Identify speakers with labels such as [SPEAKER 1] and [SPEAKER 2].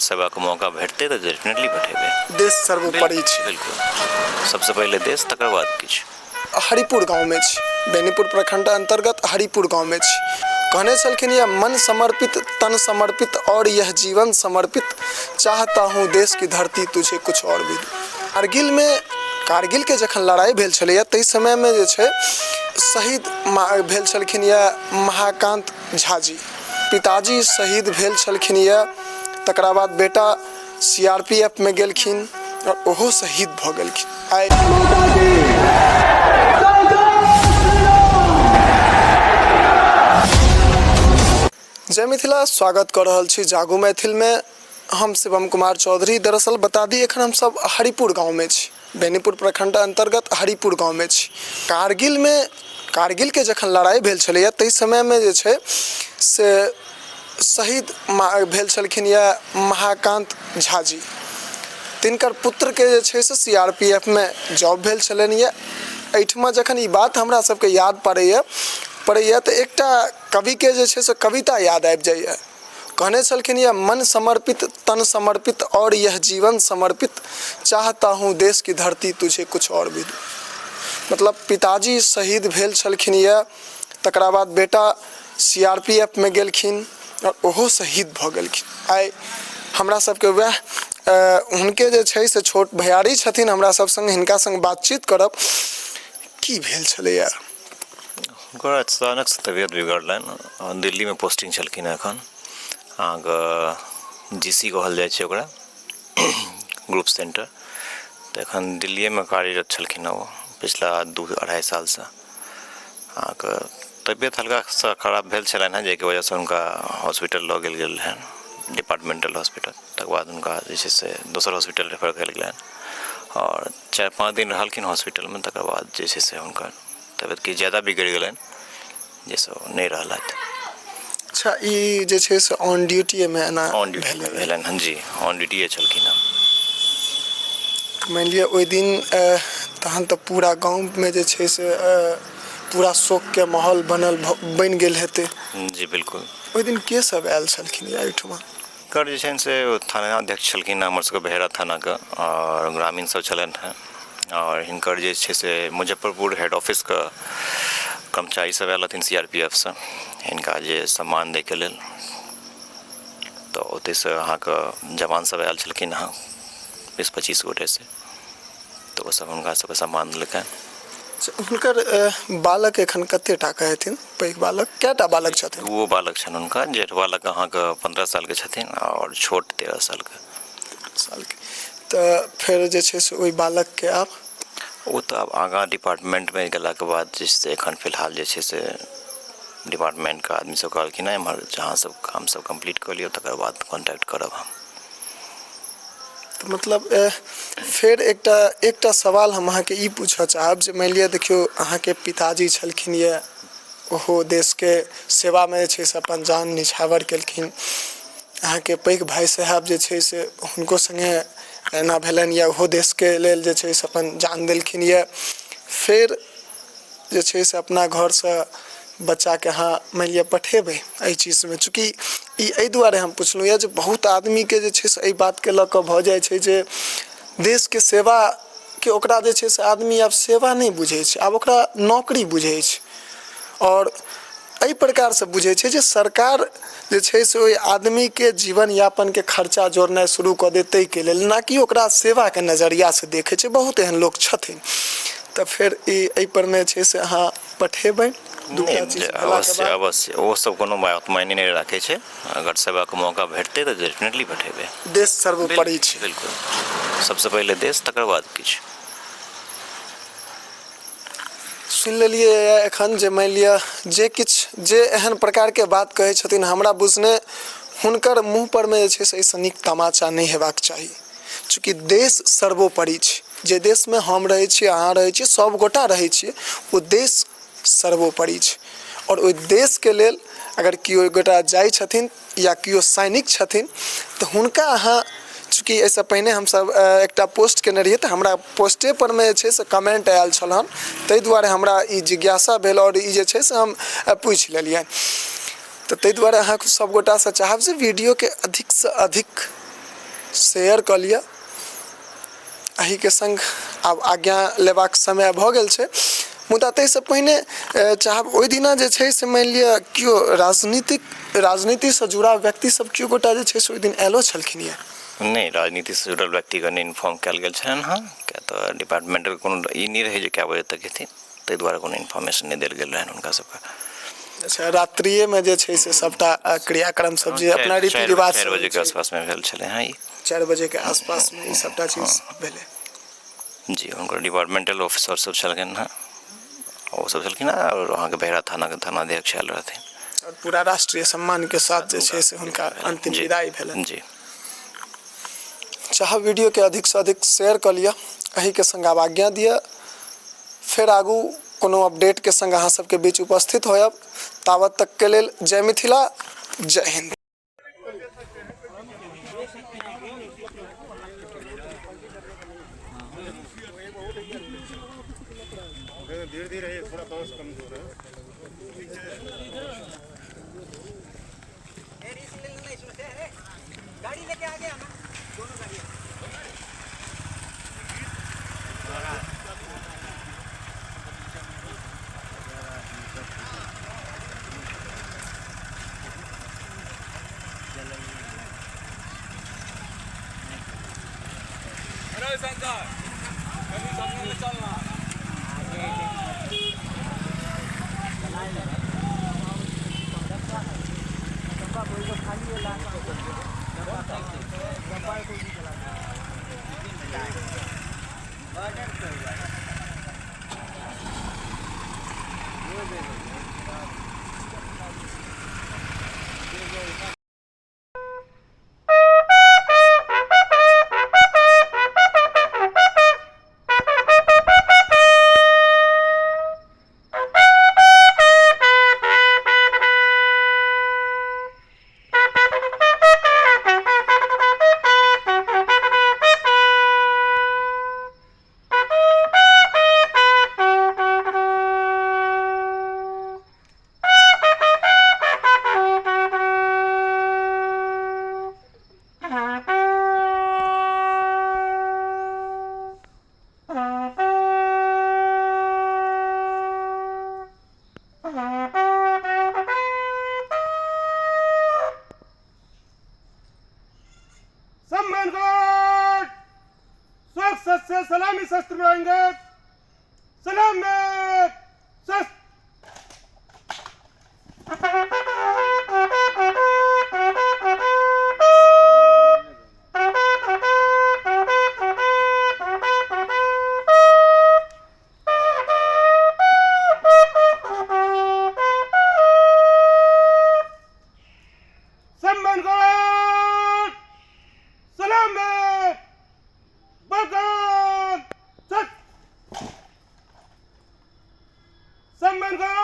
[SPEAKER 1] सेवाके मौका भेटतै तऽ डेफिनेटली पठेबै।
[SPEAKER 2] देश सर्वोपरि छै।
[SPEAKER 1] बिल्कुल, सबसँ पहिले देश, तकर बाद किछु।
[SPEAKER 2] हरिपुर गाँवमे छी, बेनीपुर प्रखंड अंतर्गत हरिपुर गाँवमे छी। कहने छलखिन यह मन समर्पित, तन समर्पित और यह जीवन समर्पित, चाहता हूँ देश की धरती तुझे कुछ और भी दूँ। कारगिलमे, कारगिलके जखन लड़ाइ भेल छलैए ताहि समयमे जे छै शहीद भेल छलखिन यऽ महाकान्त झा जी। पिताजी शहीद भेल छलखिन यऽ, तकरा बाद बेटा सी आर पी एफ मे गेलखिन आओर ओहो शहीद भऽ गेलखिन। आइ जय मिथिला, स्वागत कऽ रहल छी जागू मैथिलमे। हम शिवम कुमार चौधरी। दरअसल बता दी, एखन हमसब हरिपुर गाँवमे छी, बेनीपुर प्रखंड अंतर्गत हरिपुर गाँवमे छी। कारगिलमे, कारगिलके जखन लड़ाइ भेल छलैए ताहि समयमे जे छै से शहीद भेल छलखिन यऽ महाकान्त झा जी। तिनकर पुत्रके जे छै से सी आर पी एफ मे जॉब भेल छलनि यऽ। एहिठमा जखन ई बात हमरा सबके याद पड़ैए पड़ैए तऽ एकटा कविके जे छै से कविता याद आबि जाइए। कहने छलखिन यह मन समर्पित, तन समर्पित और यह जीवन समर्पित, चाहता हूँ देश की धरती तुझे कुछ और भी दूँ। मतलब पिताजी शहीद भेल छलखिन यऽ, तकरा बाद बेटा सी आर पी एफ मे गेलखिन आओर ओहो शहीद भऽ गेलखिन। आइ हमरा सबके वएह हुनके जे छै से छोट भैयारी छथिन हमरा सब सङ्ग, हिनका सङ्ग बातचीत करब की भेल छलैए।
[SPEAKER 1] हुनकर अचानक से तबियत बिगड़लनि। दिल्लीमे पोस्टिंग छलखिन हँ एखन, अहाँके जी सी कहल जाइ छै ओकरा, ग्रुप सेंटर। तऽ एखन दिल्लीएमे कार्यरत छलखिन हँ ओ पिछला 2-2.5 सालसँ। अहाँके तबियत हल्कासँ खराब भेल छलनि हँ, जाहिके वजहसँ हुनका हॉस्पिटल लऽ गेल गेल रहनि, डिपार्टमेंटल हॉस्पिटल। तकर बाद हुनका जे छै से दोसर हॉस्पिटल रेफर कयल गेलनि आओर 4-5 दिन रहलखिन हॉस्पिटलमे। तकर बाद जे छै से हुनकर तबियत किछु ज्यादा बिगड़ि गेलनि, जाहिसँ ओ नहि रहलथि।
[SPEAKER 2] अच्छा, ई जे छै से ऑन ड्यूटीमे एना
[SPEAKER 1] ऑन ड्यूटी भेलनि हँ? जी, ऑन ड्यूटीए छलखिन हँ।
[SPEAKER 2] मानि लिअ ओहि दिन तहन तऽ पूरा गाँवमे जे छै से पूरा शोकके माहौल बनल बनि गेल हेतै।
[SPEAKER 1] जी बिल्कुल।
[SPEAKER 2] ओहि दिन के सब आयल छलखिन या एहिठमा?
[SPEAKER 1] एकर जे छनि से थाना अध्यक्ष छलखिन हमर सबके बहेरा थानाके, आओर ग्रामीण सब छलनि हेँ, आओर हिनकर जे छै से मुजफ्फरपुर हेड ऑफिसके कर्मचारी सब आयल रहथिन सी आर पी एफ सँ हिनका जे सम्मान दैके लेल। तऽ ओतहिसँ अहाँके जवान सब आयल छलखिन हँ 20-25 गोटे से, तऽ ओसब हुनका सबके सम्मान देलकनि।
[SPEAKER 2] हुनकर बालक एखन कते टाके हेथिन? पैघ बालक कएटा बालक छथिन?
[SPEAKER 1] दूगो बालक छनि हुनका। जेठ बालक अहाँके 15 सालके छथिन आओर छोट 13 सालके।
[SPEAKER 2] सालके। तऽ फेर जे छै से ओहि बालकके आब
[SPEAKER 1] ओ तऽ आब आगाँ डिपार्टमेंटमे गेलाके बाद जे छै से एखन फिलहाल जे छै से डिपार्टमेंटके आदमी सब कहलखिन हँ एम्हर जहाँ सब काम सब कम्प्लीट कऽ लिअ, तकर बाद कॉन्टैक्ट करब हम।
[SPEAKER 2] तऽ मतलब फेर एकटा एकटा सवाल हम अहाँके ई पूछऽ चाहब जे मानि लिअ देखियौ अहाँके पिताजी छलखिन यऽ, ओहो देशके सेवामे जे छै से अपन जान निछावर केलखिन। अहाँके पैघ भाय साहेब जे छै से हुनको सङ्गे एना भेलनि यऽ, ओहो देशके लेल जे छै से अपन जान देलखिन यऽ। फेर जे छै से अपना घरसँ बच्चाके अहाँ मानि लिअ पठेबै एहि चीजमे? चूँकि ई एहि दुआरे हम पुछलहुँ यऽ जे बहुत आदमीके जे छै से एहि बातके लऽ कऽ भऽ जाइ छै जे देशके सेवाके ओकरा जे छै से आदमी आब सेवा नहि बुझै छै, आब ओकरा नौकरी बुझै छै, आओर एहि प्रकारसँ बुझै छै जे सरकार जे छै से ओहि आदमीके जीवन यापनके खर्चा जोड़नाइ शुरू कऽ देत ताहिके लेल, ना कि ओकरा सेवाके नजरियासँ देखै छै। बहुत एहन लोक छथिन। तऽ फेर ई एहिपर मे छै से अहाँ पठेबै दूटा चीज भेलाके
[SPEAKER 1] अवश्य
[SPEAKER 2] बाद?
[SPEAKER 1] अवश्य, ओ सब कोनो बात मायने नहि राखै छै। अगर सेवाके मौका भेटतै तऽ डेफिनेटली पठेबै।
[SPEAKER 2] देश सर्वोपरि छै।
[SPEAKER 1] बिल्कुल, सबसँ पहिले देश, तकर बाद किछु।
[SPEAKER 2] सुनि लेलियै एखन जे मानि लिअ जे किछु जे एहन प्रकारके बात कहै छथिन, हमरा बुझने हुनकर मुँहपर मे जे छै से एहिसँ नीक तमाचा नहि हेबाक चाही। चूँकि देश सर्वोपरि छै, जे देशमे हम रहै छी, अहाँ रहै छी, सभ गोटा रहै छियै, ओ देश सर्वोपरि छै। आओर ओहि देशके लेल अगर केओ गोटा जाइ छथिन या केओ सैनिक छथिन तऽ हुनका अहाँ, चूँकि एहिसँ पहिने हमसभ एकटा पोस्ट कयने रहियै तऽ हमरा पोस्टेपर मे जे छै से कमेन्ट आयल छल हन, ताहि दुआरे हमरा ई जिज्ञासा भेल आओर ई जे छै से हम पूछि लेलियनि। तऽ ताहि दुआरे अहाँ सभ गोटासँ चाहब जे वीडियोके अधिकसँ अधिक शेयर कऽ लिअ। एहिके सङ्ग आब आज्ञा लेबाक समय भऽ गेल छै, मुदा ताहिसँ पहिने चाहब ओहि दिना जे छै से मानि लिअ केओ राजनीतिक राजनीतिसँ जुड़ा व्यक्ति सब केओ गोटा जे छै से ओहि दिन आयलो छलखिन यऽ?
[SPEAKER 1] नहि, राजनीतिसँ जुड़ल व्यक्तिके नहि इन्फॉर्म कयल गेल छलनि हँ, किएक तऽ डिपार्टमेंटल कोनो ई नहि रहै जे कए बजे तक हेथिन, ताहि दुआरे कोनो इन्फॉर्मेशन नहि देल गेल रहनि हुनका सबके।
[SPEAKER 2] अच्छा, रात्रिएमे जे छै से सभटा क्रियाक्रम सब जे अपना रीति रिवाज
[SPEAKER 1] 4 बजेके आसपासमे भेल छलै हँ ई।
[SPEAKER 2] 4 बजेके आसपासमे ई सभटा चीज भेलै।
[SPEAKER 1] जी, हुनकर डिपार्टमेंटल ऑफिसर सब छलखिन हँ, ओ सब छलखिन हँ, आओर अहाँके बहरा थानाके थानाध्यक्ष आयल रहथिन।
[SPEAKER 2] आओर पूरा राष्ट्रीय सम्मानके साथ जे छै से हुनका अन्तिम विदाई भेलनि।
[SPEAKER 1] जी।
[SPEAKER 2] चाहब वीडियोके अधिकसँ अधिक शेयर कऽ लिअ। एहिके सङ्ग आब आज्ञा दिअ, फेर आगू कोनो अपडेटके सङ्ग अहाँ सबके बीच उपस्थित होयब। ताबत तकके लेल जय मिथिला, जय हिन्द।
[SPEAKER 3] धीरे धीरे, थोड़ा बांस कमजोर है।
[SPEAKER 4] गाड़ी लेके आ गया ना, दोनों गाड़ी।
[SPEAKER 5] अरे संजय, कभी सामने चलना।
[SPEAKER 3] सम्मान स्वच्छ से सलामी शस्त्र में आएंगे, सलाम में शस्त्र। सम्मान सलाम में बगल सत। सम्मान।